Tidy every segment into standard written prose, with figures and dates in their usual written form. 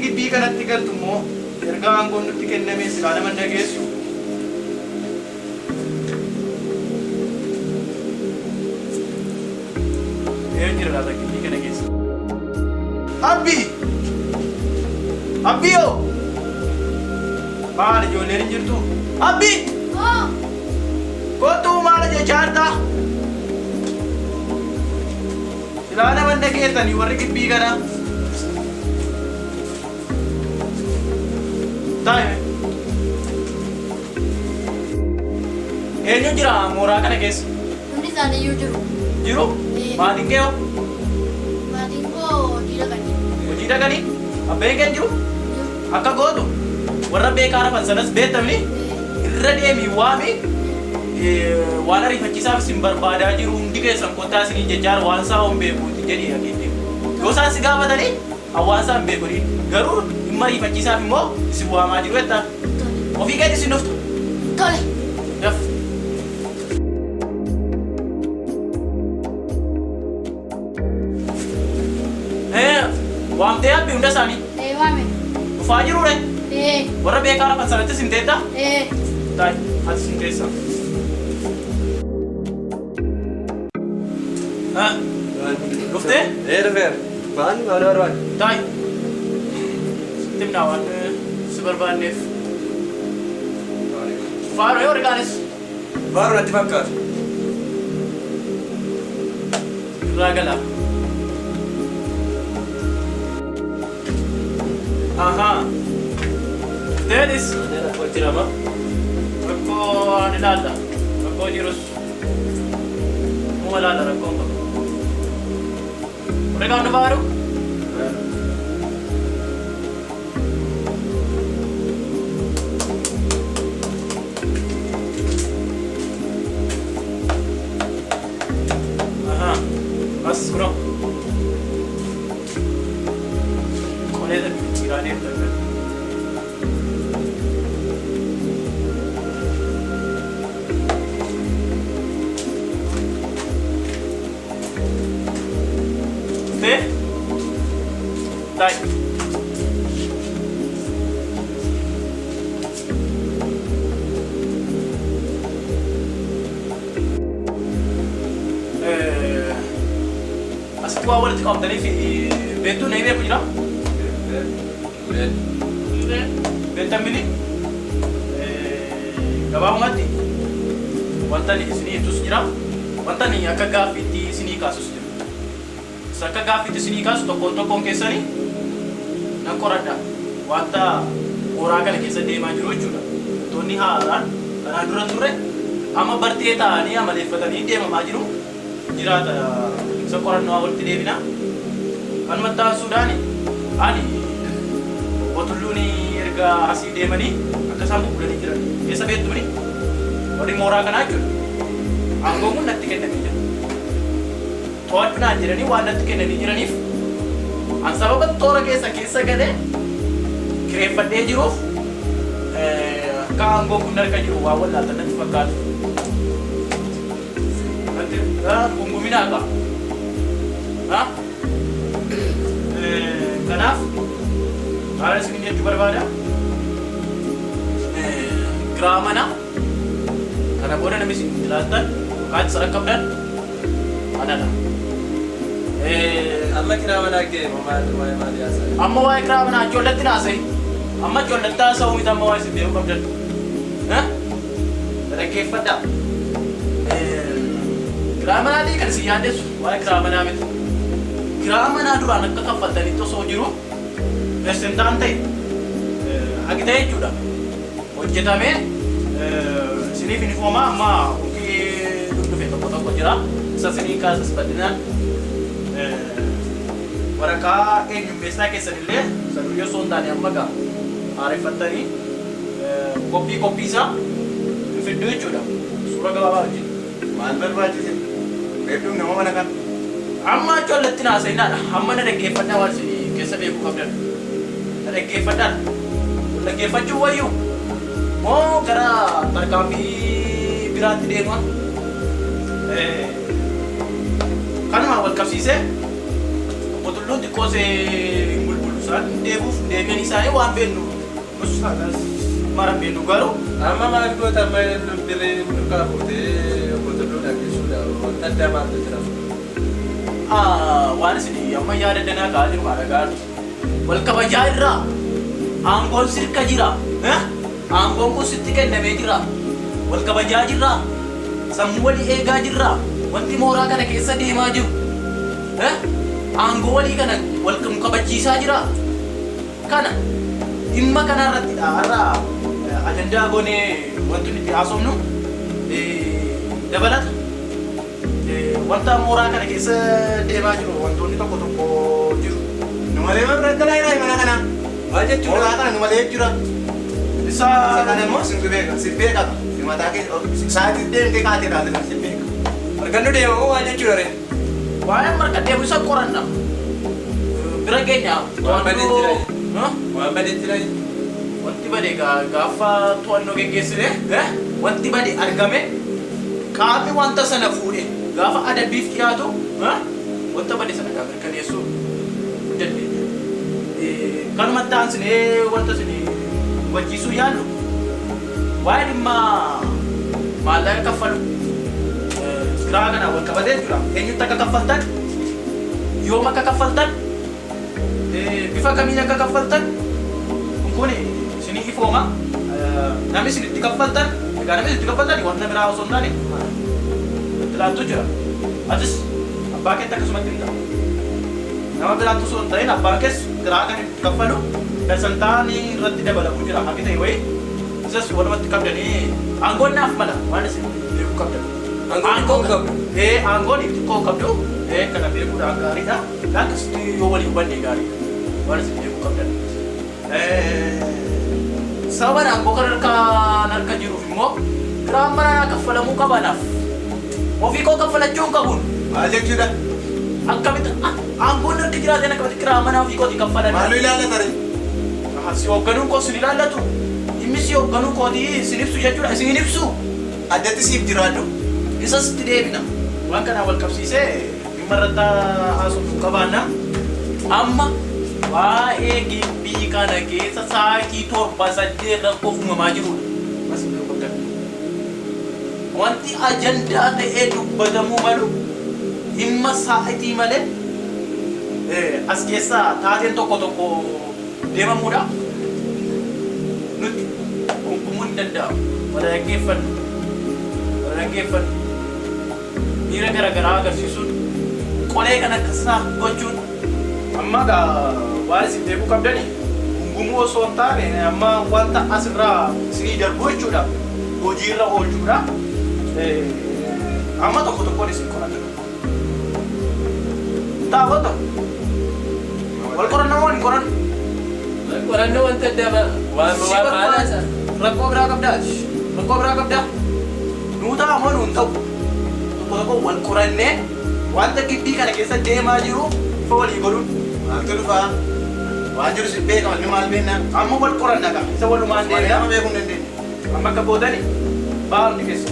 Ijoolleen gibbii kanatti galtu immoo erga aangoon nutti kenname silaa nama hin dhageessu. Eenyu jira laata gibbii kana keessa? Abbi! Abbiyoo! Maal ijoolleen hin jirtu? Abbi! Oo! Kottuu maal jechaa jirta? Silaa nama hin dhageessanii warri gibbii kana. Taa'ime. Eenyu jira mooraa kana keessa? Hundi isaanii iyyuu jiru. Jiru? Ee. Maatiin kee hoo? Maatiin koo hojii dhaqanii. Hojii dhaqanii? Abbeen kee hin jiru? Jiru. Akka gootu warra beekaa rafan sanas beektamni Ee. irra deemii waami waan ariifachiisaaf isin barbaadaa jiru hundi keessan kottaa isiniin jechaa jira waan isaa hin beekuuti jedhi akeetti. Yoo isaan si gaafatanii waan isaa hin beeku jedhi. Garuu dhimma ariifachiisaaf immoo isin waamaa jiru jettaan. Tole. Ofii keetti isin dhuftu. Tole. Daf. Waamtee abbi hunda isaanii Ee waame. dhufaa jiru re. Ee. Warra beekaa rafan sanattis himteetta? Ee. Taa'i, ati sin teessa. Ah, Dhuftee? Ee dhufeera. Maal maal barbaadde? Taa'i. Sitti himnaa waan si barbaanneef. Faaroo yoo warri kaanis Faaruu natti fakkaatu. Irraa galaa. Ahaa. Dhufteetis Hojii rakkoo ani ilaalla. Rakkoo jirus. Muma ilaalla rakkoon qabu. Warri kaan dhufaa jiru? Ahaa. As kunoo. Qolee takka jijjiiraa deemta. Dhuftee? Taa'i. Asitti waan walitti qabamtaniif beektuu na beeku jira? Beektan mini? Gabaabumatti wanta ani isinii ibsus jira. Wanta ani akka gaaffiitti isinii kaasus jira. Isa akka gaaffiitti isinii kaasu tokkoon tokkoon keessanii nan qoradha. Wanta mooraa kana keessa deemaa jiru jechuudha. Wantoonni haaraan kanaan dura hin turre amma bartee ta'anii amaleeffatanii deemamaa jiru. Jiraata isa qorannoo walitti deebina. Kanumatti aansuudhaan ani obbo Tulluun erga asii deemanii akka isaan bubbulanii jiran keessa beektumni warri mooraa kanaa jechuudha. Aangoon kun natti kennamee jira. To'adhu naan jedhanii waan natti kennanii jiraniif an sababa toora keessa keessa galee kireeffadhee jiruuf akka aangoon kun harka jiru waan wallaaltan natti fakkaata. Natti gunguminaa qaba. Kanaaf maal isin jechuu barbaada? Kiraa mana kana booda namni isin ilaaltan yookaan isa dhaqqabdan anadha. Amma kiraa manaa kee moo maal waa'ee maalii haasa'e? Amma waa'ee kiraa manaa ijoollatti haasa'e. Amma ijoollatti haasa'uu miti amma waa'ee isin beekuu qabdan. Dhaggeeffadhaa. Kiraa manaatii kan isin yaaddessu waa'ee kiraa manaa miti. Kiraa manaa duraan akka kaffaltanitti osoo jiru persentaan ta'e hagi ta'e jechuudha. Hojjetamee isiniif hin ifoomaa amma hojii dhufe tokko tokko jira. Isa isinii kaasas bal'inaan waraqaa eenyummeessaa keessan illee isa durii osoo hin taane amma gaa haareffattanii koppii koppii isaa hin fidduu jechuudha. Suura gabaabaa wajjin. Maal barbaachise? Reedduun nama mana kana. Amma ijoollatti haasa'inaadha. Amma na dhaggeeffadhaa waan isin keessa beekuu qabdan. Na dhaggeeffadhaa. Wal dhaggeeffachuu wayyuu moo gara tarkaanfii biraatti deema? Kanuma wal qabsiisee obbo Tulluun xiqqoo see hin bulbulu. Isaan deebuuf deebiin isaanii waan beennu nus mara beennu garuu Amma maal goota amma birrii duukaa fuutee obbo Tulluu dhageessuudha. Wanta addaa maaltu jira? Waan isin amma yaada danaa ka'aa jiru haadha gaarii. Wal kabajaa irraa aangoon sirka jira. Aangoon kun sitti kennamee jira. Wal kabajaa jirra. Sammuu walii eegaa jirra. Wanti mooraa kana keessa deemaa jiru. Aangoo walii kana wal kabachiisaa jira. Kana dhimma kana irrattidha har'a ajandaa goonee wanti nuti haasofnu dabalata. Wanta mooraa kana keessa deemaa jiru wantoonni tokko tokko jiru. Nu malee mana galaa jira mana kana. Maal jechuudha? Mooraa kana nu malee jira. Isa Isa kana immoo sin beeka. Si beeka. Si mataa kee sa'aatii deemtee kaatee taate si beeka. Argannu deema moo maal jechuudha ree? Waa'ee marga deemu isa qoranna. Bira keenya Waan badee jira. Huh? Waan badee jira. Wanti bade gaafa to'annoo geggeessine wanti bade argame qaamni wanta sana fuudhe gaafa adabbiif dhiyaatu wanta bade sana gaafa mirkaneessuu dandeenya. Kanumatti aansinee wanta isin hubachiisuu yaallu waa'ee dhimma maallaqa kaffalu kiraa kana wal qabatee jira. Eenyutti akka kaffaltan, yoom akka kaffaltan, bifa kamiin akka kaffaltan kun isinii ifooma. Namni isin itti kaffaltan, egaa namni isin itti kaffaltan wanta biraa osoo hin taane itti laattu jira. Atis abbaa keetti akkasumatti himta. Nama biraatti osoo hin ta'in abbaan kees kiraa kan itti kaffalu persentaan irratti dabalamu jira haqi ta'e wayii isas walumatti qabdanii aangoon naaf mala waan isin beekuu qabdan. Aangoon xiqqoo qabdu. Aangoon xiqqoo qabdu kana beekuudhaan gaariidha. Akkasitti yoo walii hubanne gaariidha. Waan isin beekuu qabdan. Sababa aangoo kan harkaan harka jiruuf immoo kiraan manaa kaffalamuu qabanaaf. Ofii koo kaffalachuu hin qabuun. Maal jechuudha? Akkamitti aangoon harka jiraateen akkamitti kiraa manaa ofii kootii kaffalan? Maaltu ilaallata ree? Si hoogganuun koo sin ilaallatu. Dhimmi si hoogganuu kootii sin ibsu jechuudha. Isin hin ibsu. Addatti siif jiraadhu. Isas itti deebina. Waan kanaan wal qabsiisee dhimma irratti haasofnu qabaanna. Amma waa'ee gibbii kana keessa sa'aatii 7 8 rakkoo uumamaa jirudha. As beekuu qabdan. Wanti ajandaa ta'ee dubbatamuu malu dhimma sa'aatii malee as keessa taateen tokko tokko deemamuudha. Nuti gonkumuu hin danda'amu. Wal dhaggeeffannu. Wal dhaggeeffannu. Miira garaagaraa agarsiisuun qolee kan akkasaa gochuun amma gaa waan isin beekuu qabdani gungumuu osoo hin taane amma wanta asirraa isinii darbu jechuudha hojiirra oolchuudha. Amma tokko tokkoon isin qorata. Taa'ota wal qorannoo wal hin qorannu. Qorannoo wanta addaa waan Si waan maal barbaada. Rakkoo biraa qabdaati. Rakkoo biraa qabdaa. Nuu ta'a moo nuun ta'u. Tokko tokko wal qorannee wanta gibbii kana keessa deemaa jiru ifa walii godhuun. Maaltu dhufaa? Waan jiru si beeka wanni maal beeknaa? Amma wal qoranna qaba. Isa walumaan Malee deemna. nama beekuu hin dandeenye. Amma akka boodani ba'aa hundi keessa.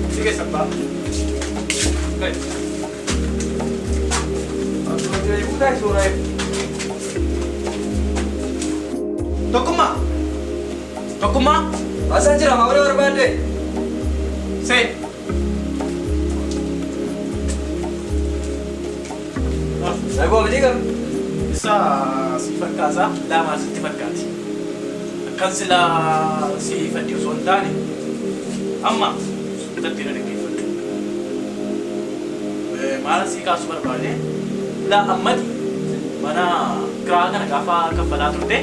Hundi keessa ba'a. Gai. Buutaa suuraa Tokkummaa. Tokkummaa. Asaan jira maa walii barbaadde? Seen. Nagoo miti garuu. Isa si fakkaata lama sitti fakkaati. Akkan silaa si fadhi osoo hin taane amma suutatti na dhaggeeffadhu. Maal si kaasuu barbaade laa ammati mana kiraa kana gaafa kaffalaa turte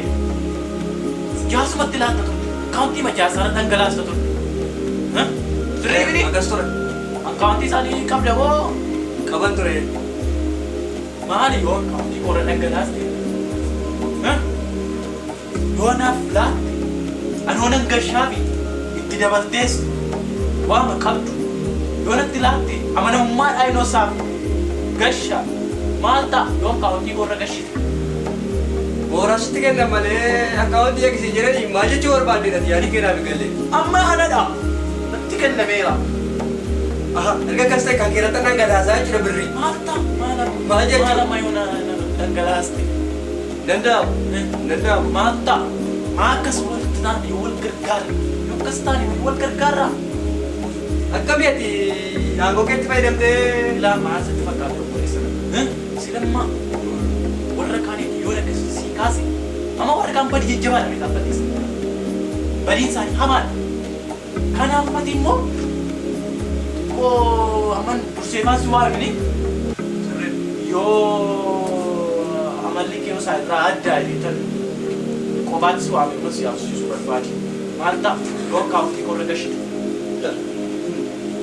jaasumatti laatta turte. Akkaawuntii majaasaarra dhangalaasta turte. Sirrii miti? Akkas ture. Akkaawuntii isaanii qabda moo Qaban ture. Maali yoo akkaawuntii koorra dhangalaaste? Yoo naaf laatte anoo nan gashaafi itti dabaltees waama qabdu yoo natti laatte amanamummaadhaan inoo saaf gasha maal ta'a yoo akkaawuntii koorra gashite? Mooraa sitti kennan malee akkaawuntii eegsii jedhanii maal jechuu barbaadde yaadii kennaaf hin galle. Amma anadha natti kennameera. Aha, erga akkas ta'e kan keerratti dhangalaasaa jechuudha birrii. Maal ta'a maal Maal jechuudha? Maal amma yoo na dhangalaaste. Danda'amu. Danda'amu. Maal ta'a? Maa akkas walitti taane wal gargaara? Yoo akkas taane wal gargaara? Akkami ati aangoo keetti fayyadamtee Ilaa maal sitti fakkaata obboleessa kana? Silammaa warra kaaniif yoo akkas sii kaase amma warra kaan badii jajjabaadha meeshaan balleessa. Badiin isaanii hamaadha. Kanaaf ati immoo xiqqoo amman dursee baasuu waan mini yoo amalli kee isaa irraa addaa jettan qofaatti si waame immoo si yaabsiisuu barbaade. Maal ta'a yoo akkaawuntii korra gashite.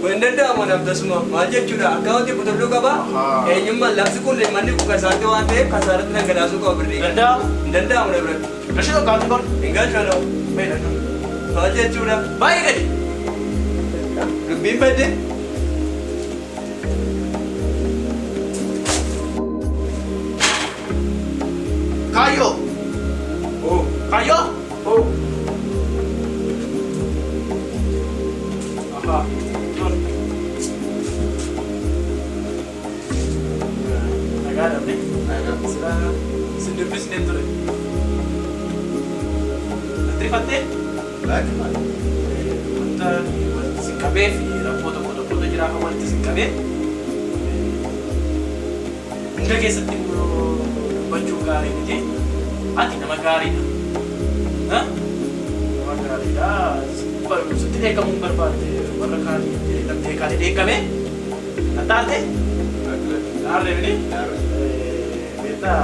Kun hin danda'amu anaaf tasuma. Maal jechuudha akkaawuntii qutulluu qaba. Eenyummaan lafti kun manni kun kan isaatti waan ta'eef kan isaarratti dhangalaasuu qaba birrii. Danda'amu? Hin danda'amu na biratti. Gashite akkaawuntii korra. Hin galchu anoo. Maal jechuudha? Baay'ee gadi. Dubbiin badde. Kaayyoo. Oh, kaayyoo. Oh. Aha. Dur. Nagaa dhabne. Sila sin dubbisneen ture. Natti rifattee? Wanta walitti sin qabee fi rakkoo tokko tokkotu jira kan walitti sin qabee hunda keessatti immoo dubbachuu gaarii miti. Ati nama gaariidha. Nama gaariidha. Sitti dheekkamuu hin barbaadde warra kaanii dheekkamtee dheekkame. Nattaarte? Naarree miti? Beektaa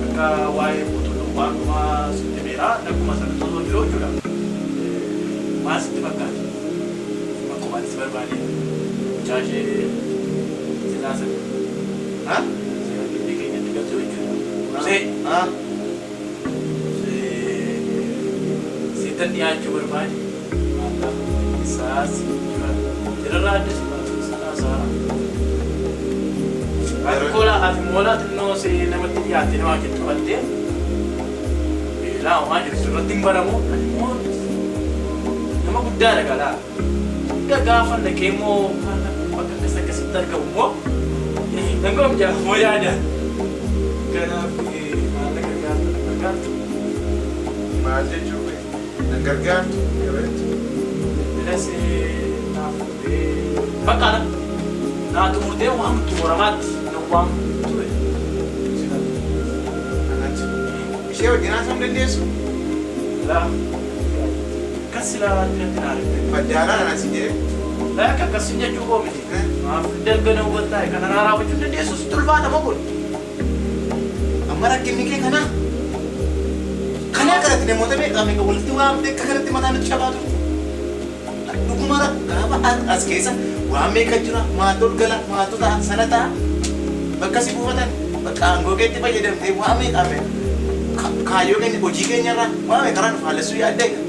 akka waa'ee qulqulluu waanumaa sitti beera akkuma sana osoo jiru jechuudha. Maal sitti fakkaata? Nama kophaatti si barbaade. Mucaa ishee silaa sana. Ha? Seera gidduu keenyatti galchuu jechuudha. See? Ha? Sittan dhiyaachuu barbaade. Maal isaas jira. Jirarraa adda si baatu isaa. Ati kola ati moolaa xinnoo see namatti dhiyaatte nama wajjin taphattee beelaa homaa jiru sirratti hin baramu. Ani immoo nama guddaadha galaa. Gaafa dhaqee immoo bakka akkas akkasitti argamu immoo nan jaa moo yaada. Kanaaf maal gargaartu gargaartu. Maal jechuun nan gargaartu yeroo jettu. Bilas naaf bakka naa xumurtee waan xumuramaatti na waan ture. Anatti. Ishee wajjin haasa'uu dandeessu? Laa akkas silaa natti naa argite. Faddaalaa kana si jedhe. Laa akka akkasiin jechuu koo miti. Maaf dalga na hubattaa kana naa raawwachuu dandeessu sitti ulfaata moo kun? Amma rakkinni kee kanaa. Kanaa kanatti namoota meeqa meeqa walitti waamtee akka kanatti mataa nutti cabaa turte. Dhuguma gaafa as keessa waan meeqa jira maaltu ol gala maaltu ta'a sana ta'a bakka si buufatan bakka aangoo keetti fayyadamtee waan meeqa meeqa kaayyoo keenya hojii keenyarraa waan meeqa irraa nu faallessuu yaadda egaa.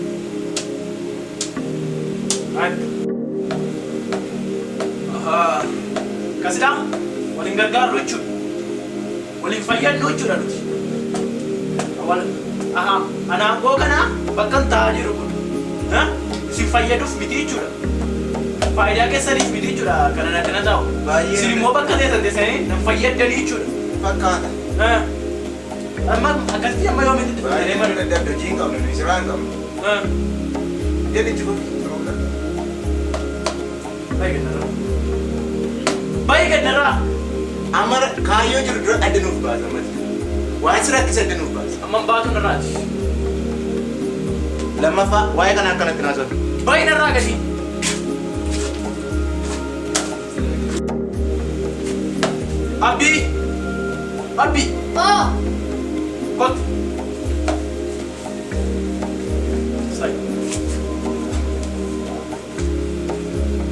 Akkasidhaa waliin gargaarru jechuudha. Waliin fayyadnu jechuudha nuti. Ana aangoo kana bakka hin taa'aa jiru kun isin fayyaduuf miti jechuudha. Faayidaa keessaniif miti jechuudha kana akkana taa'u. Isin immoo bakka teessan teessanii nan fayyaddanii jechuudha. Fakkaata. Amma akkasitti amma yoomitti itti Baay'ee fayyadamee nu dadhabde hojii hin qabnu nuyi siraa hin qabnu. Jedhi itti fufi. Baay'ee gannarraa. Baay'ee gannarraa. Amma kaayyoo jiru dura adda nuuf baasa ammatti. Waan si rakkise adda nuuf baasa. Amma baatu narraati. Lammaffaa waa'ee kana akkanatti naasofne. Baay'ee narraa gadi. Abdii. Abdii. Oh! Kottu. Sai.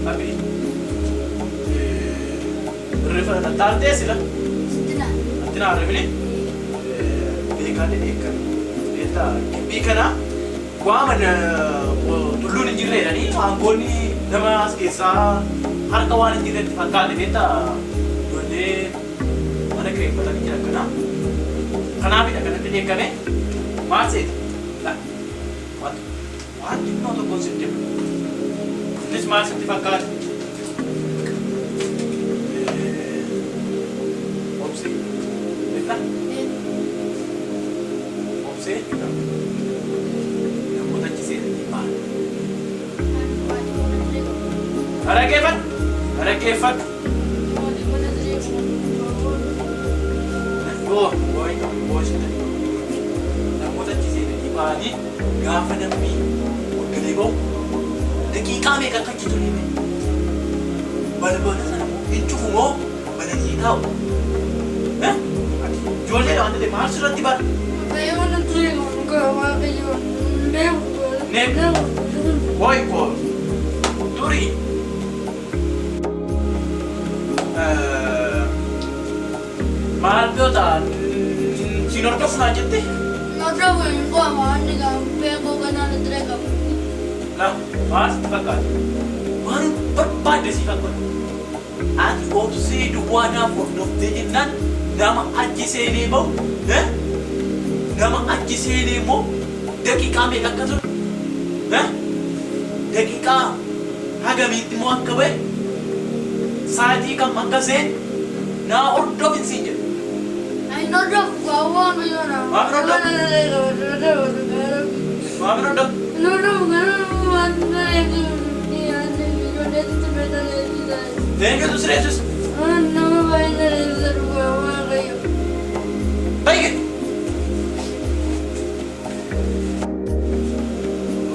Abdii. Rifa taartee sila. Sitti naa. Atti naa rifni. Beekaan dheekkan. Beektaa gibbii kana waama tulluun hin jirre jedhanii aangoonni nama as keessaa harka waan hin jirretti fakkaate beektaa ijoollee mana kireeffatanii jiran kana. Kanaafidha kanatti dheekkame maal seeti? Laa waan waan xinnoo tokkoon sitti hima. Innis maal sitti fakkaate? Obsi. Beektaa? Dhaggeeffadhu. Dhaggeeffadhu. Yoo boo'in boo'in namoota achi seenanii ba'anii gaafa namni waggalee ba'u daqiiqaa meeqa akka achi ture hime. Balbala sana hin cufu moo bananii taa'u? Ijoollee waan ta'e maal sirratti bara? Boo'i koo turi. Maal goota siin hordofu naan jette? La maal sitti fakkaata? Waan barbaadde si fakkaata. Ati obsee duwwaa naaf hordoftee jennaan nama achi seenee bahu nama achi seenee immoo daqiiqaa meeqa akka ture daqiiqaa hagamiitti immoo akka bahe sa'aatii kam akka seene naa hordofin siin jedhe. Maaf hin hordofne? Maaf hin hordofne? Eenyutu si reebsisa? Bayi!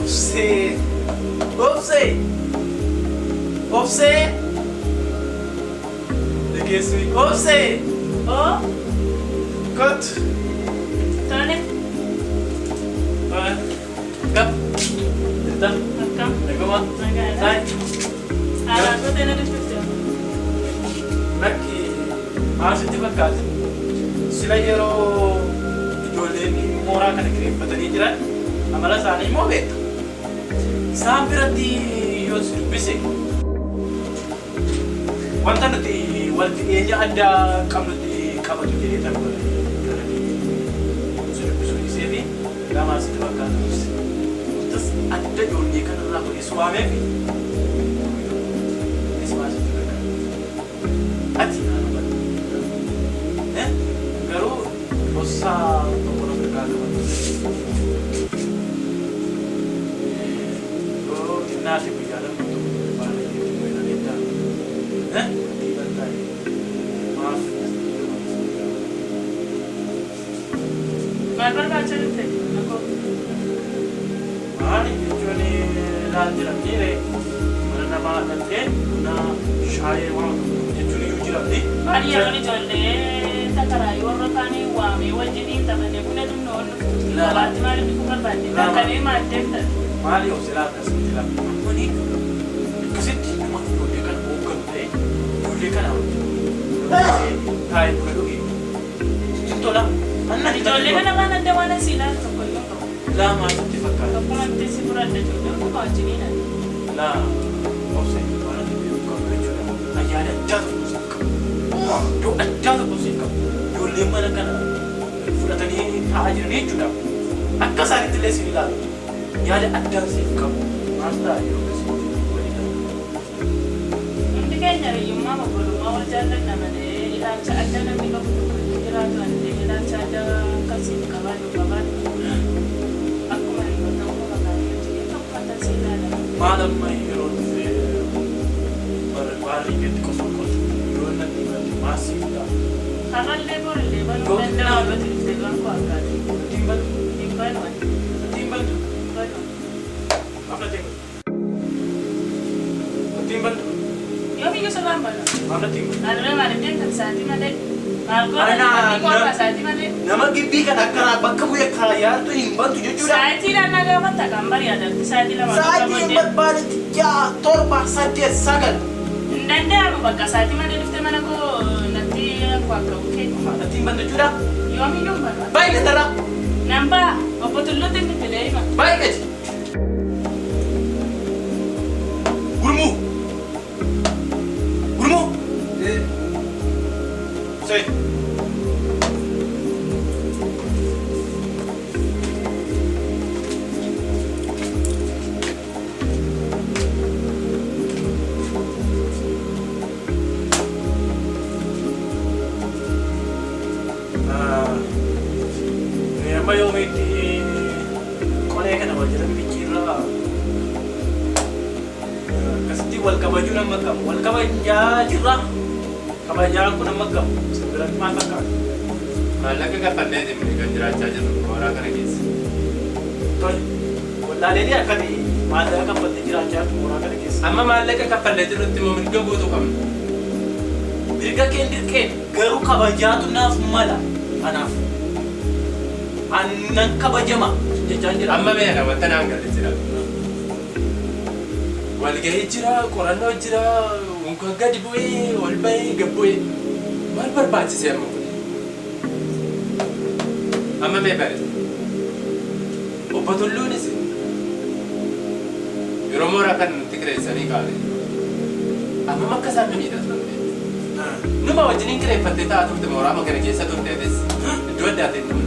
Obsee! Obsee! Obsee! Dhageessu Obsee! Oo, Kottu! tole, Gab! Jirta? Akkam, Naguma? nagaadha. Taa'e! Haaraan gootee na dubbifte. Lakki maal sitti fakkaata? Sila yeroo ijoolleen mooraa kana kireeffatanii jiran amala isaanii immoo beekta. Isaan biratti yoo si dubbise wanta nuti walitti dhiyeenya addaa qabnutti qabatu jedhee tan kana si dubbisuu dhiisee fi lamaan sitti fakkaata. Wantas adda ijoollee kanarraa godhee si waamee fi innis maal sitti fakkaata? Ati naan hubadhu. Garuu dhoksaa tokko of irraa qaba. Yoo xinnaate guyyaa lama tokko baala keetti immoo ilaaleettaa. Dhiiban taa'e. Maaf? Maal barbaacha dhufte? Nakoo. Maali jechuun laal jedhamni mana namaa dhaltee buna shaayee waan tokko jechuun iyyuu jiramni. Maal yeroon ijoollee takaraayii warra kaanii waamee wajjiniin taphannee buna dhumna ol dhuftu. Gabaatti maaliif dhufuu barbaadde? Akkamii maal deemtan? Maali of silaa akkasitti laal. Ammanii akkasitti nama ijoollee kana hoogganu ta'e ijoollee kana wajjin taa'ee buna dhuge. Sitti tola. Anna Ijoollee kana waan adda waan asii ilaalu tokko iyyuu hin qabu. Laa maal sitti fakkaata? Tokkuma itti si fudhadha ijoollee hunduma wajjiniin ani. Laa obse waan ati beeku qabdu jechuudha. Ayyaana addaa tokko siif qabu. Iddoo addaa tokko siif qabu. Ijoolleen mana kana fudhatanii taa'aa jiran jechuudha. Akka isaanitti illee sin ilaalu. Yaada addaa siif qabu. Maal ta'a yeroo akkasitti walii galu? Hundi keenya hiyyummaa obbolummaa wal jaallanna malee ilaalcha adda namni qabu tokko hin jiraatu. Ani ilaalcha adda akkasiif qabaadhu qabaadhu. Akkuma hiriyoota koo fakkaatee wajjiniin tokko akkasii ilaala. Maal amma yeroo dhufee baarrii keetti qofa qotu yoo natti himate maal siif ta'a? Har'allee borillee banuu danda'u yoo dhufte garuu akkaati. Natti hin bantu? Hin banu ani. Natti hin bantu? Hin banu. Maaf natti hin bantu? Natti hin bantu? Yoomiyyuu sirraan banu. Maaf natti hin bantu? Har'ee maaliif deemtan sa'aatii malee? Maal goota Ana- dubartii qorra sa'aatii malee? Nama gibbii kan akka bakka bu'ee karaa yaaddu hin bantu jechuudha. Sa'aatiidhaan na gaafatta kan bari'aadha sa'aatii lama Sa'aatii hin barbaadetti 6, 7, 8, 9. Hin danda'amu bakka sa'aatii malee dhuftee mana koo natti akka kee. Natti hin bantu jechuudha. Yoomiyyuu hin banu. Baay'ee darraa. Nan ba'a obbo Tulluutti bilbilee hima. Baay'ee gadi. Gurmuu. Gurmuu. See. Amma yoomiitti qolee kana wal jala Wal kabajuun amma akkam? Wal kabajaa jirra. Kabajaan kun amma akkam? Isin biratti maal fakkaata? Maallaqa kaffalleetiin kan jiraachaa jirru mooraa kana keessa. Tole. Wallaalee akkami maallaqa kaffaltee jiraachaa jirtu mooraa kana keessa? Amma maallaqa kaffallee jirrutti immoo mirga guutuu qabna. Mirga keen dirqeen garuu kabajaatu naaf mala. Anaaf. Annan kabajama jechaan jira. Amma meera wanta naan galle jira. Walgahii jira, qorannoo jira, unka gadi bu'ee, ol ba'ee, gad bu'ee. Maal barbaachisee amma kun? Amma mee bare. Obbo Tulluunis yeroo mooraa kana nutti kireessanii kaa'anii ammam akka isaan nu miidhaa turan beektu. Numa wajjiniin kireeffattee taa'aa turte mooraa kana keessa turteetis iddoo addaatiin numa.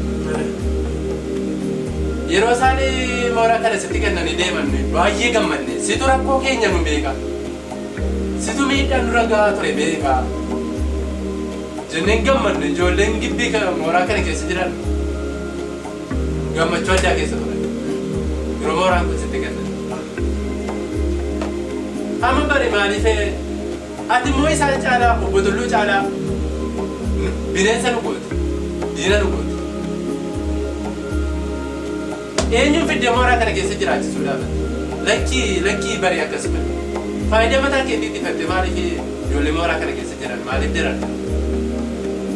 Yeroo isaan mooraa kana sitti kennanii deeman baay'ee gammanne. Situ rakkoo keenya nu beeka. Situ miidhaa nurra gahaa ture beeka. Jenneen gammanne ijoolleen gibbii kana mooraa kana keessa jiran gammachuu addaa keessa turan. Yeroo mooraan kun sitti kennan. Amma bari maaliif ati immoo isaan caalaa obbo Tulluu caalaa bineensa nu goote. Diina nu goote. Eenyuun fiddee mooraa kana keessa jiraachisuudhaaf? Lakkii lakkii bari akkasuma. Faayidaa mataa keetiitti fatte maaliif ijoollee mooraa kana keessa jiran maaliif jiran?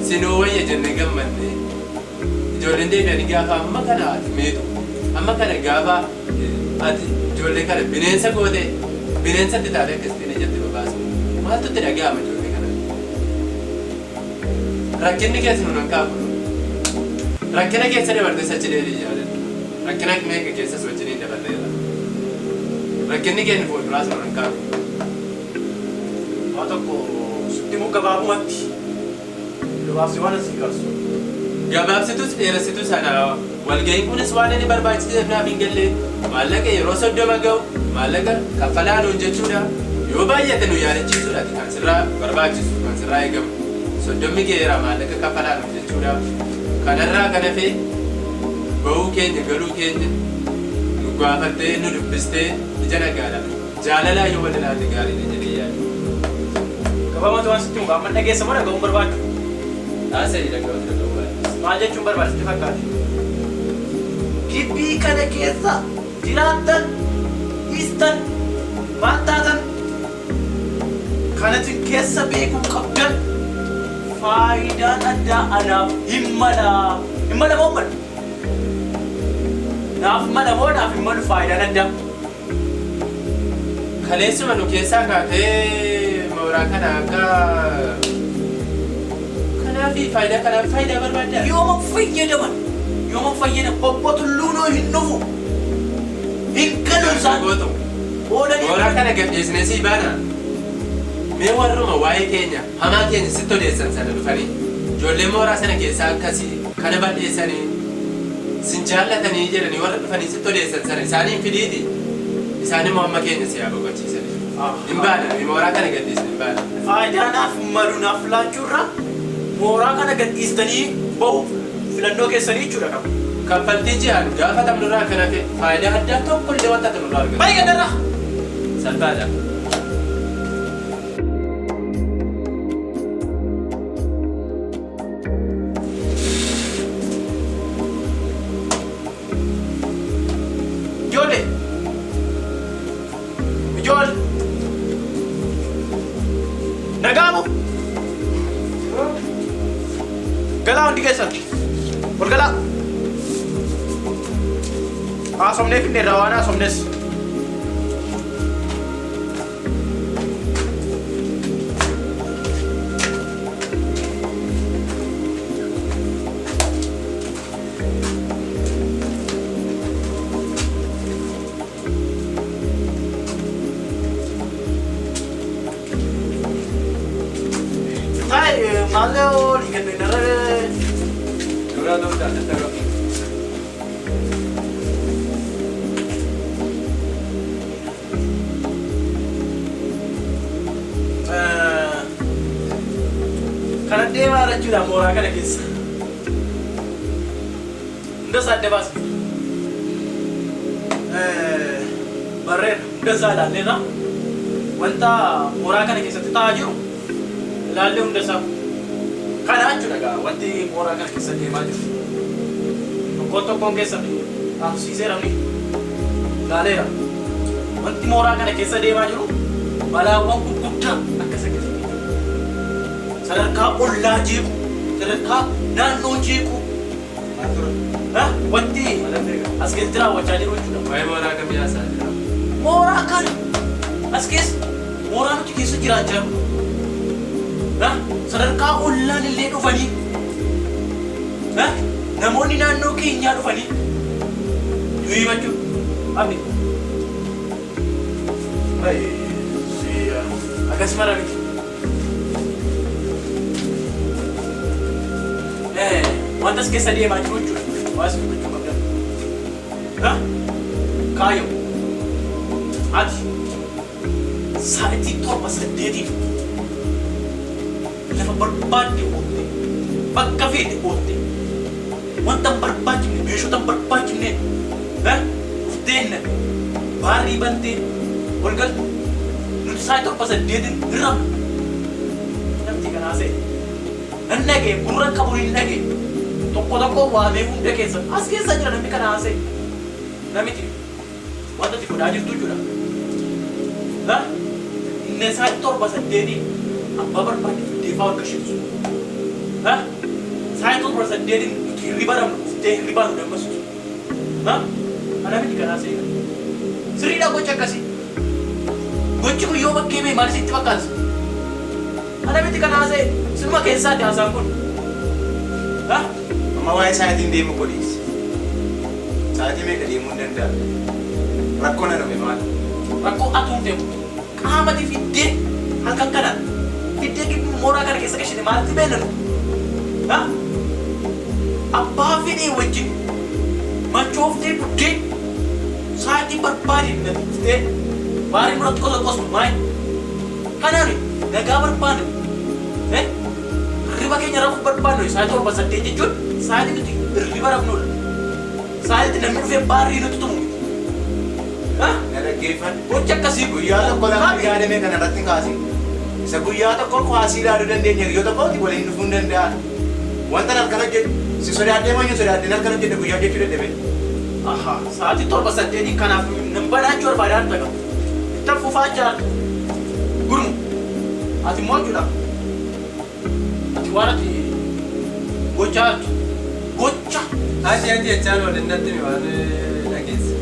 Sinuu wayya jennee gammanne ijoolleen deebi'anii gaafa amma kana ati meetu amma kana gaafa ati ijoollee kana bineensa goote bineensatti taatee akkasitti ijatti babaasu maaltu itti dhaga'ama ijoollee kana? Rakkinni keessa nun hanqaafu. Rakkina keessa dabartee achi deebi'i yaadadhu. Rakkina meeqa keessas wajjiniin dabarreerra. Rakkinni keenya fuulduraas nun hanqaafu. Waa tokko sitti immoo gabaabumatti gabaabsi waan asii kaasu. Gabaabsitus dheeressitus sana walga'iin kunis waan inni barbaachiseef naaf hin galle maallaqa yeroo 30 ga'u maallaqa kaffalaa nuun jechuudha. Yoo baay'ate nu yaadachiisuudha kan sirraa barbaachisu kan sirraa eegamu. 30 ga'eera maallaqa kaffalaa nuun jechuudha. Kanarraa kan hafe ba'uu keenya galuu keenya nu gaafattee nu dubbistee ija nagaadha. Jaalalaa yoo wal ilaalle gaariidha jedhee yaada. Gabaabumatti waan sitti himu amma dhageessa moo dhaga'uun barbaadu? Haasa'ii dhaga'uutu dhaga'uu baay'ee. Maal jechuun barbaadu sitti fakkaate? Gibbii kana keessa jiraattan, dhiistan, maal taatan kanatti keessa beekuu qabdan faayidaan addaa anaaf hin mala. Hin mala moo malu? Naaf mala moo naaf hin malu faayidaan addaa? Kaleessuma nu keessaa kaatee mooraa kana akka kanaafi faayidaa kanaaf faayidaa barbaaddaa? Yooma fayyadaman yooma fayyadaman obbo Tulluunoo hin dhufu. Hin galu isaan. Gootu. Oolanii Mooraa kana gadhiisnee sii baana. Mee warruma waa'ee keenya hamaa keenya sitti odeessan sana dhufanii ijoollee mooraa sana keessaa akkasii kana bal'eessanii sin jaallatanii jedhanii warra dhufanii sitti odeessan sana isaaniin fidiiti. Isaan immoo amma keenya si haa boqochiisanii. Hin baana mooraa kana gadhiisne hin baana. Faayidaa naaf malu naaf laachuurra mooraa kana gadhiistanii bahu filannoo keessanii jechuudha qaba. Kaffaltii ji'aan gaafatamnurraa kan hafe faayidaa addaa tokko illee wanta ati nurraa argatu. Baay'ee gadarra. Salphaadha. Ijoollee. Ijoollee. Nagaamu. Galaa hundi keessan. Ol galaa. Haasofnee finneerra waan haasofnes. Taa'e maallee olii kennu irra. Dura dura dura. Kana deemaa jechuudha mooraa kana keessa. Hunda isaa adda baasne. Barreera hunda isaa ilaalleerra. Wanta mooraa kana keessatti ta'aa jiru ilaallee hunda isaa kana jechuudha egaa wanti mooraa kana keessa deemaa jiru. Tokkoon tokkoon keessa haasofsiiseera ni ilaaleera. Wanti mooraa kana keessa deemaa jiru balaawwan gurguddaa akkas akkasitti jiru. Sadarkaa ollaa jeequ, sadarkaa naannoo jeequ. Wanti as keessatti raawwachaa jiru jechuudha. Waa'ee mooraa kamii haasaa jira? Mooraa kana as keessa mooraa nuti keessa jiraachaa jirru. Sadarkaa ollaan illee dhufanii namoonni naannoo keenyaa dhufanii nu himachuu. Abdi. Akkas mara miti. Wanta as keessa deemaa jiru jechuudha. Waa isin dubbachuu qabdan. Kaayyoo. Ati sa'aatii 7 8 lafa barbaadde oolte, bakka feete oolte, wanta hin barbaachifne, meeshota hin barbaachifne dhufteenna baarrii bantee ol galtu nuti sa'aatii 7 8 hin rafnu. Namti kanaa se'e. Nan dhagee gurra qabu hin dhagee tokko tokko waamee hunda keessa as keessa jira namni kana haasa'e. Namiti wanta ati godhaa jirtu jechuudha. Inni sa'aatii 7 8 abbaa barbaadde fiddee fa'aa ol gashiisu. Sa'aatii 7 8 nuti hirriba dhabnu dhuftee hirribaa nu dammaqsitu. Ana miti kanaa se'e. Sirriidha gocha akkasii. Gochi kun yoo bakkee ba'e maal sitti fakkaata? Ana miti kanaa se'e. Sinuma keessaati haasaan kun. Amma waa'ee sa'aatiin deemu godhiis. Sa'aatii meeqa deemuu hin danda'a? Rakkoo na dhufe maal? Rakkoo atuun deemu. Qaamati fiddee halkan kana fiddee gidduu mooraa kana keessa gashite maalitti beekna nu? Abbaa fedhee wajjin machooftee buddee sa'aatii barbaade natti baarii muratti qosa qosnu maal? Kanaani nagaa barbaanne hirriba keenya rafuu barbaannu sa'aatii 7 8 jechuun sa'aatii nuti hirriba rafnudha. Sa'aatii namni dhufee baarrii nutti tumu miti. Na dhaggeeffadhu. Gochi akkasii Guyyaa tokko lama yaadame kana irratti hin kaasin. Isa guyyaa tokko kaasii ilaaluu dandeenya hiriyoota kooti waliin dhufuu hin danda'an. Wanta halkan hojjedhu si sodaadhee moo sodaadheen halkan hojjedhu guyyaa hojjechuu dadhabe. Aha, sa'aatii 7 8 kanaaf nan banaachuu barbaadaa ta'a. Itti fufaa jira. Gurmu, ati immoo jechuudha. Ati waan ati gochaa jirtu. Gocha. Ati ati jechaan waliin natti himi waan dhageesse.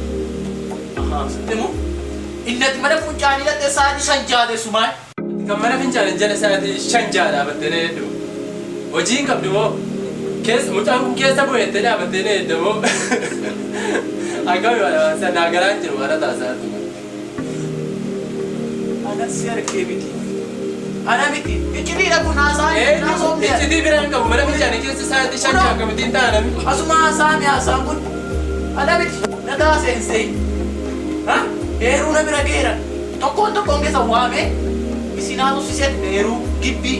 Aha, sitti immoo. Inni ati mana fincaanii dhaqxee sa'aatii 5 jaateessu maal? Ati kan mana fincaanii jala sa'aatii 5 ja'a dhaabattee na eeddu. Hojii hin qabdu moo? Keessa mucaan kun keessa bu'e jettee dhaabattee na eedda moo? Akkami waan sana garaan jiru waan taasaa jirtu. Ana si argee miti. Ana miti. Icciitiidha kun haasaa. Icciitii bira hin qabu mana fincaanii keessa sa'aatii 5 ja'a akkamittiin ta'a namni? Asuma haasaa mi haasaan kun. Ana miti. Na taasisee. Eeruu na bira geera. Tokkoon tokkoon keessa waamee isin haasofsiisee eeruu gibbii.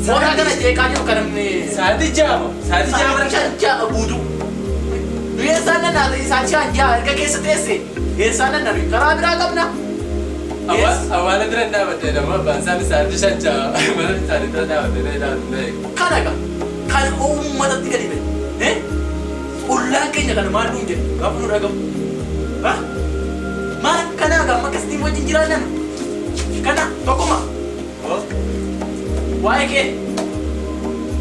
Mooraa kana jeeqaa jiru kan namni. Sa'aatii 6 moo? Sa'aatii 6 bara. Sa'aatii 5 ja'a guutuu. Nu eessaan nannaata isaan 5 ja'a erga keessa teesse eessaan nannaatu karaa biraa qabna. Awwaala bira dhaabattee nama abbaan isaanii sa'aatii 5 ja'a mana fincaanii bira dhaabattee na ilaalu na eegu. Kana egaa kan uummatatti gadi ba'e. Ollaan keenya kana maal nuun jedhu gaafa nu dhagahu. Maal kanaa gaafa akkasitti wajjin jiraannan kana tokkuma. Waa'ee kee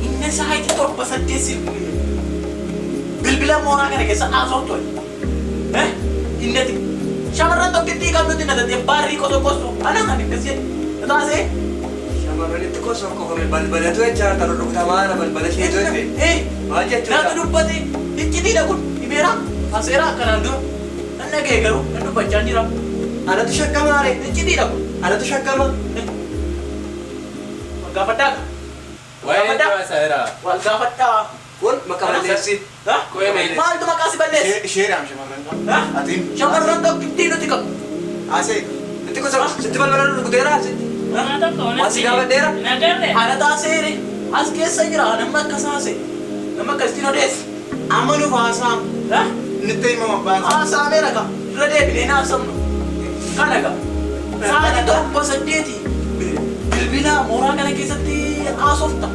inni sa'aatii 7 8 bilbila mooraa kana keessa haasoftu. Inni ati shamarran tokkittii qabdutti na tattee baarrii qoso qostu ana kan akkas jedhe na taasee. Shamarranitti qoso qofame balbalatu jechaa kan rukutamaara balbala isheetu jefe. Maal jechuudha? Naatu dubbate iccitiidha kun himeera haseera kanaan dura nan dhaga'e garuu nan dubbachaa jira. Anatu shakkamaare. Iccitiidha kun. Anatu shakkama. Wal gaafadhaa. Waa'ee haasaa jira. Wal gaafadhaa. Kun maqaa balleessi. Maaltu maqaa si balleessi? Isheedhaam shamarran qabu. Atiin. Shamarran tokkittii nuti qabu. Asee. Sitti qosa sitti balbala rukuteera sitti. Nama tokko Waan si gaafadheera. Nagarre. Ana taaseere as keessa jira nama akkas haase nama akkasitti odeesse. Amma nuuf haasaa. Nutti himama abbaan. Haasaa meera ka irra deebinee naasabnu. Kana ka. Sa'aatii 7 8 bilbila mooraa kana keessatti haasofta.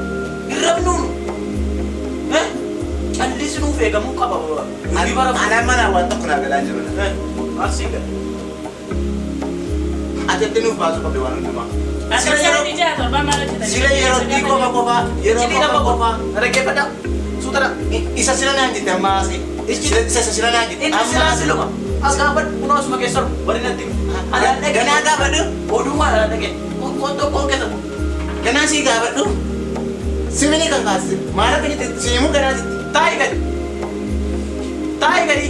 Hin rabnuun. Callisi nuuf eegamuu qaba. Hirriba rafuu. Anaan manaa waan tokko naa galaa jiru. Maal siin gala? Ati itti nuuf baasuu qabdi waan hundumaa. Akka Sila yeroo sa'aatii 6 7 maal hojjetan? sila yeroo dhii qofa qofa yeroo Iccitii qofa nama qofa. Na dhaggeeffadhaa. Suutadha. Isa sila naan jette amma haasee. Isa sila naan jette Inni amma silaa haasee. siluma. As gaafadhu kunoo asuma keessa jiru. Warri natti himu. Anaan dhagee. Ganaa gaafadhu. Odumaa anaan dhagee. Tokkoon tokkoon keessa. Ganaa sii gaafadhu. Simini kan kaasise. Maal akka jette si himuu ganaa sitti. Taa'i gadi. Taa'i gadi.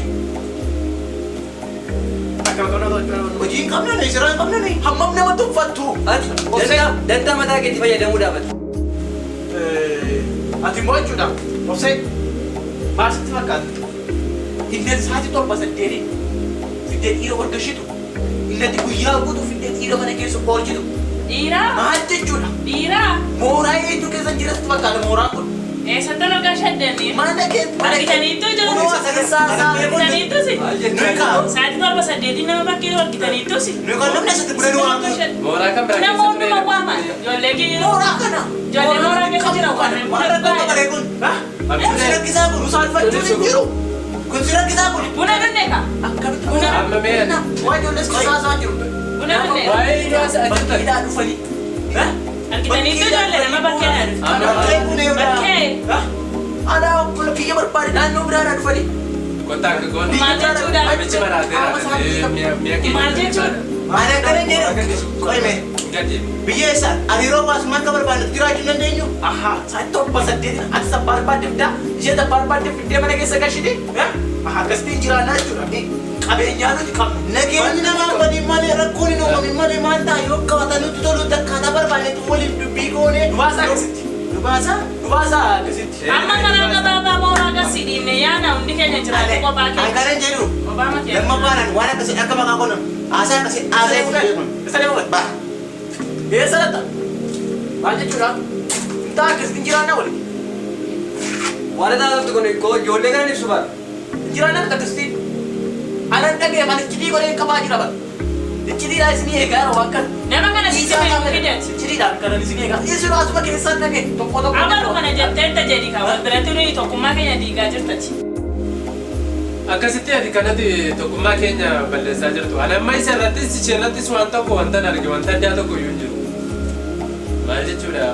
Hojii hin qabnu nuyi siraa hin qabnu nuyi. Hammam nama tuffattu. Ati dantaa mataa keetti fayyadamuu dhaabata. Ati immoo jechuudha. Obsee maal sitti fakkaata? Illeen sa'aatii 7 8 fiddee dhiira wargashitu. Illatti guyyaa guutuu fiddee dhiira mana keessa oolchitu. Dhiiraa? Maal jechuudha? Dhiiraa? Mooraa eenyu keessa jira sitti fakkaata mooraan kun? Eessatti argaa shaddanii? Mana kee Argitaniittu ijoollee? Kunoo as keessaa isaa. Argitaniittus? Nuyi kaa. Sa'aatii 7 8 nama bakkee argitaniittus? Nuyi kan dhufne asitti buna nu waamtu. Mooraa kan biraa keessa Namoonni ture. waaman. Ijoollee kiyya. Mooraa kana. Ijoollee mooraa keessa jira Maal rakkoo qaba ree kun? Kun si rakkisaa kun. Nu saalfachuun hin jiru. Kun si rakkisaa kun. Buna dhunne ka? Akkamitti Amma mee Waa ijoollees keessaa isaa jiru. Buna dhunne. waa'ee eenyu haasa'aa jirtan? Bakkeedhaa dhufanii. Argitaniittu ijoollee nama bakkee na dhufe. Bakkee kun eegaa. Bakkee. Alaa obbola kiyya barbaade naannoo biraadhaa dhufanii. Kottaa akka goone. Maal jechuudha? Namichi maraateera. Mi'a keenya. Maal jechuudha? Maal akkana hin jedhu. Qo'ime. Hin gaddeebi. Biyya eessa hariiroo hawaasummaa akka barbaannutti jiraachuu hin dandeenyu? Ahaa, sa'aatii 7 8 ati isa barbaadde fidaa, ishee isa barbaadde fiddee mana keessa gashite. Ahaa, akkasitti jiraannaa jechuudha. Qabeenyaa nuti qabnu. Nageenyi namaa badii malee rakkoon hin uumamin malee maal ta'a yoo qabatan nutti tolutti akkaataa barbaannetti waliif dubbii goone. Nu baasaa akkasitti. Nu baasaa? Nu baasaa akkasitti. Amma karaa gabaabaa mooraa gasii dhiibne yaana hundi keenya jiraatu kophaa An keenya. kana hin jedhu. Kophaa keenya. Lammaffaadhaan waan akkasii akka maqaa koon haasaa akkasii haasaa hin beekun. Isa deema. Ba. Eessa latta? Maal jechuudha? Intaa akkasitti jiraannaa waliin. Waan ta'aa turte kun ijoollee kana ibsu bara. Jiraannaa akkasitti. Anan dhagee mana iccitii godhee qabaa jira bara. Iccitiidhaan isinii eegaa yeroo waan kana. Nama kana sitti beeku fideeti. Iccitiidhaan kanan isinii eegaa. Isin asuma keessaan dhagee tokko tokko. Abalu kana jetteetta jedhi kaa wal biratti nuyi tokkummaa keenya diigaa jirtati. Akkasitti ati kanatti tokkummaa keenya balleessaa jirtu. Ani amma isa irrattis ishee irrattis waan tokko wanta arge wanta addaa tokko iyyuu hin jiru. Maal jechuudha?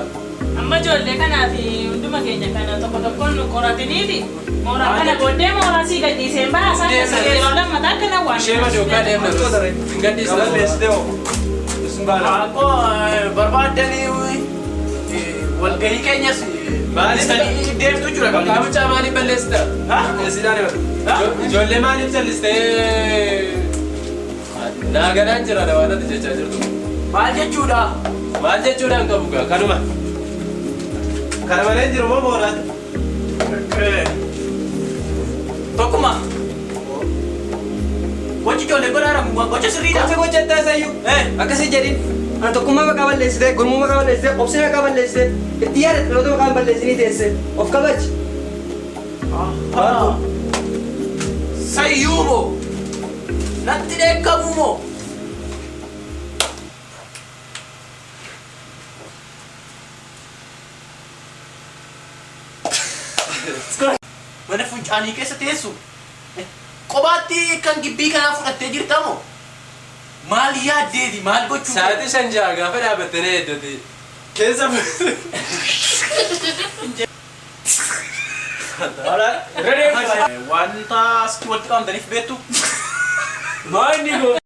Amma ijoollee kanaa fi hunduma keenya kana tokko tokkoon nu qoratiniiti. Mooraa kana booddee mooraa sii gadhiiseen baasaa akkasii yeroo lammataa akkana waan. Ishee maduukaa deemna. Hin gadhiisna. Balleessitee hoo? Isin baala. Akkoo barbaaddanii walgahii keenyas Maaliif deemtu jira. Maqaa mucaa maaliif balleessita? Eessiidhaan himatu. Ijoollee maaliif callistee naa galaan jira waan ati jechaa jirtu. Maal jechuudha? Maal jechuudha hin qabu gaa kanuma. Kana malee jiru moo mooraati? Tokkuma. Gochi ijoollee godhaadhamu gocha sirriidha. Gocha gochattaa isayyuu. Akkasii jedhin. Ana tokkummaa maqaa balleessitee, gurmuu maqaa balleessitee, obsee maqaa balleessitee, itti yaada dhaloota maqaa balleessinii teesse of kabaji. Sayyuu moo? Natti dheekkamuu moo? Mana fincaanii keessa teessu kophaatti kan gibbii kanaa fudhattee jirta moo? Maal yaaddeeti? Maal gochuu? Sa'aatii 5 6 gaafa dhaabattee na eeddati. Keessa Wanta asitti walitti qabamtaniif beektu? Maal inni goo?